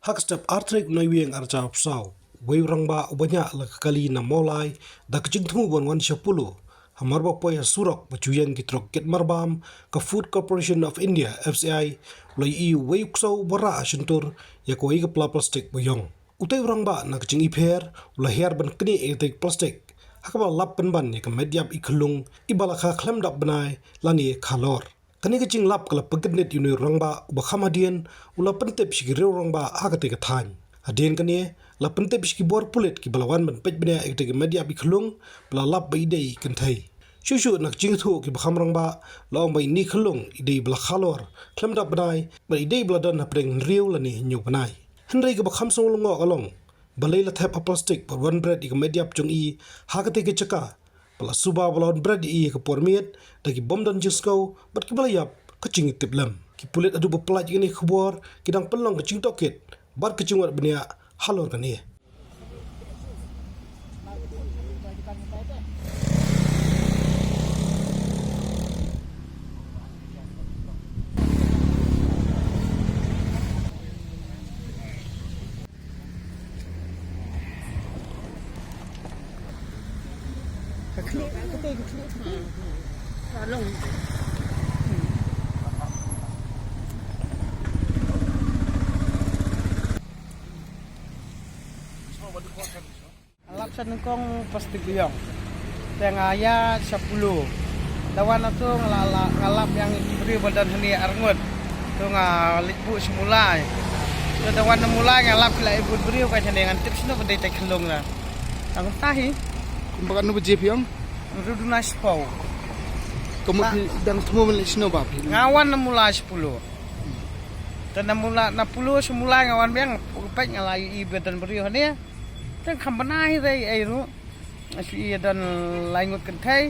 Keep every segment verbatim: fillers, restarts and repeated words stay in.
Ha ka step ar tarik u Naiwieng ar hajar arphew saw, uwei u rangbah uba ñiah la ka kali na Mawlai da ka jingthmu ban wan sha Polo, hamar ba poi ha surok ba ju ïeng ki trok kit marbam ka Food Corporation of India, F C I, u la ïohi uwei u ksew uba rah ha shyntur ïa kawei ka pla plastik ba ïong. Utei u rangbah na ka jingipher u la hiar ban knieh ïa katei ka plastik, ha kaba la lap pynban ïa ka met ïap i khyllung iba la kha khlem dap bnai lane khalor. Kane ka jinglap ka la pynkyndit ïa une u rangbah uba kham hadien u la pyntip sha ki riew rangbah ha katei ka thaiñ. Hadien kane la pyntip sha ki bor pulit kiba la wan ban peit bniah ïa katei ka met ïap i khyllung ba la lap ba i dei i kynthei. Shuh shuh na ka jingïathuh kiba kham rangbah la ong ba ine i khyllung i dei iba la khalor khlem dap bnai bad i dei iba la don hapdeng hynriew lane hynñiew bnai. Hynrei kaba kham sngew lyngngoh ka long, balei la thep ha plastik bad wan bret ïa ka met ïap jong i ha katei ka jaka, ba la suba ba la wan bret ïa i ha ka por miet da ki bym don jingsngew bad kiba la ïap ka jingïatiplem. Ki pulit haduh ba pynlait ïa kane ka khubor ki dang pynlong ka jingtohkit bad ka jingwad bniah halor kane. Lap sha nyngkong plastik biang. Te nga ïa sha Polo. Da wan atu nga la, la, nga lap ïa ki briew ba don hangne arngut. To nga leit buh sha Mawlai. To da wan na Mawlai nga lap ki la ïa buh briew ka jane ngan tip shano ba dei te khyllung na. Tang tahi. Kumba katno baje phi ong? Rudu na shiphew. Kumba phi dang thmu ban leit shano ba phi? Nga wan na Mawlai sha Polo. To na Mawlai, na Polo sha Mawlai nga wan biang, peit nga la ïa i ba don briew hangne. Te kham bnai hi dei ei ruh. Nga shu ïa don lai ngut kynthei.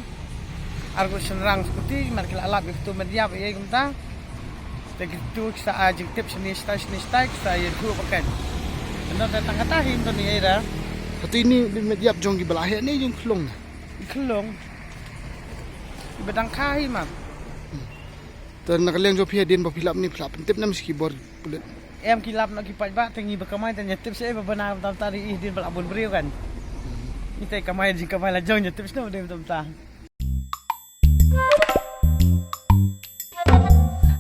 Arngut shynrang skuti, mar ki la lap ïa katu met ïap ïa kumta. Te kitu ki sa ai jingtip shane shatai shane shatai ki sa ïathuh ba kan. Ynda te tang kata hi ynda ni ai da. Katu ini met ïap jong ki ba la heh ne jong khlung ne? Khlung. Ki ba dang kha hi mat. Te na ka liang jong phi hadien ba phi lap ni phi la pyntip ne em sha ki bor pulit? Em ki lap na ki paidbah te ngi ba kamai te ñiah tip sha ei ba bana tam ta ri ih hadien ba la bun briew kan. Ngi te kamai jingkamai la jong ñiah tip sha no dei tam ta.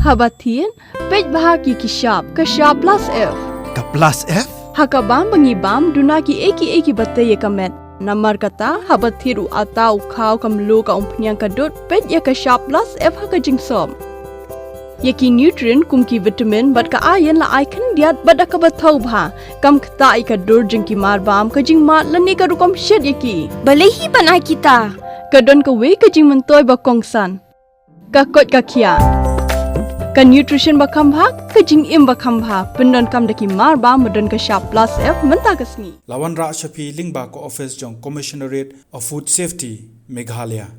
Haba thied, peit bha ki ki shap, ka shap plus F. Ka plus F? Ha ka bam ba ngi bam, duna ki ei ki ei ki ba tei ïa ka met. Namar kata, haba thied u atta, u khaw, ka mluh, ka umphniang, ka dud, peit ïa ka shap plus F ha ka jingsop. Ïa ki nutrient kum ki vitamin bad ka iron la ai khyndiat bad da kaba thaw bha. Kam ktah ïa ka dur jong ki marbam, ka jingmad lane ka rukom shet ïa ki. Balei hi ban ai kita? Ka don kawei ka jingmyntoi ba kongsan. Ka koit ka khiah. Ka nutrition ba kham bha, ka jingim ba kham bha. Pyndonkam da ki marbam ba don ka shap plus F mynta ka sngi. La wanrah sha phi lyngba ka office jong Commissionerate of Food Safety, Meghalaya.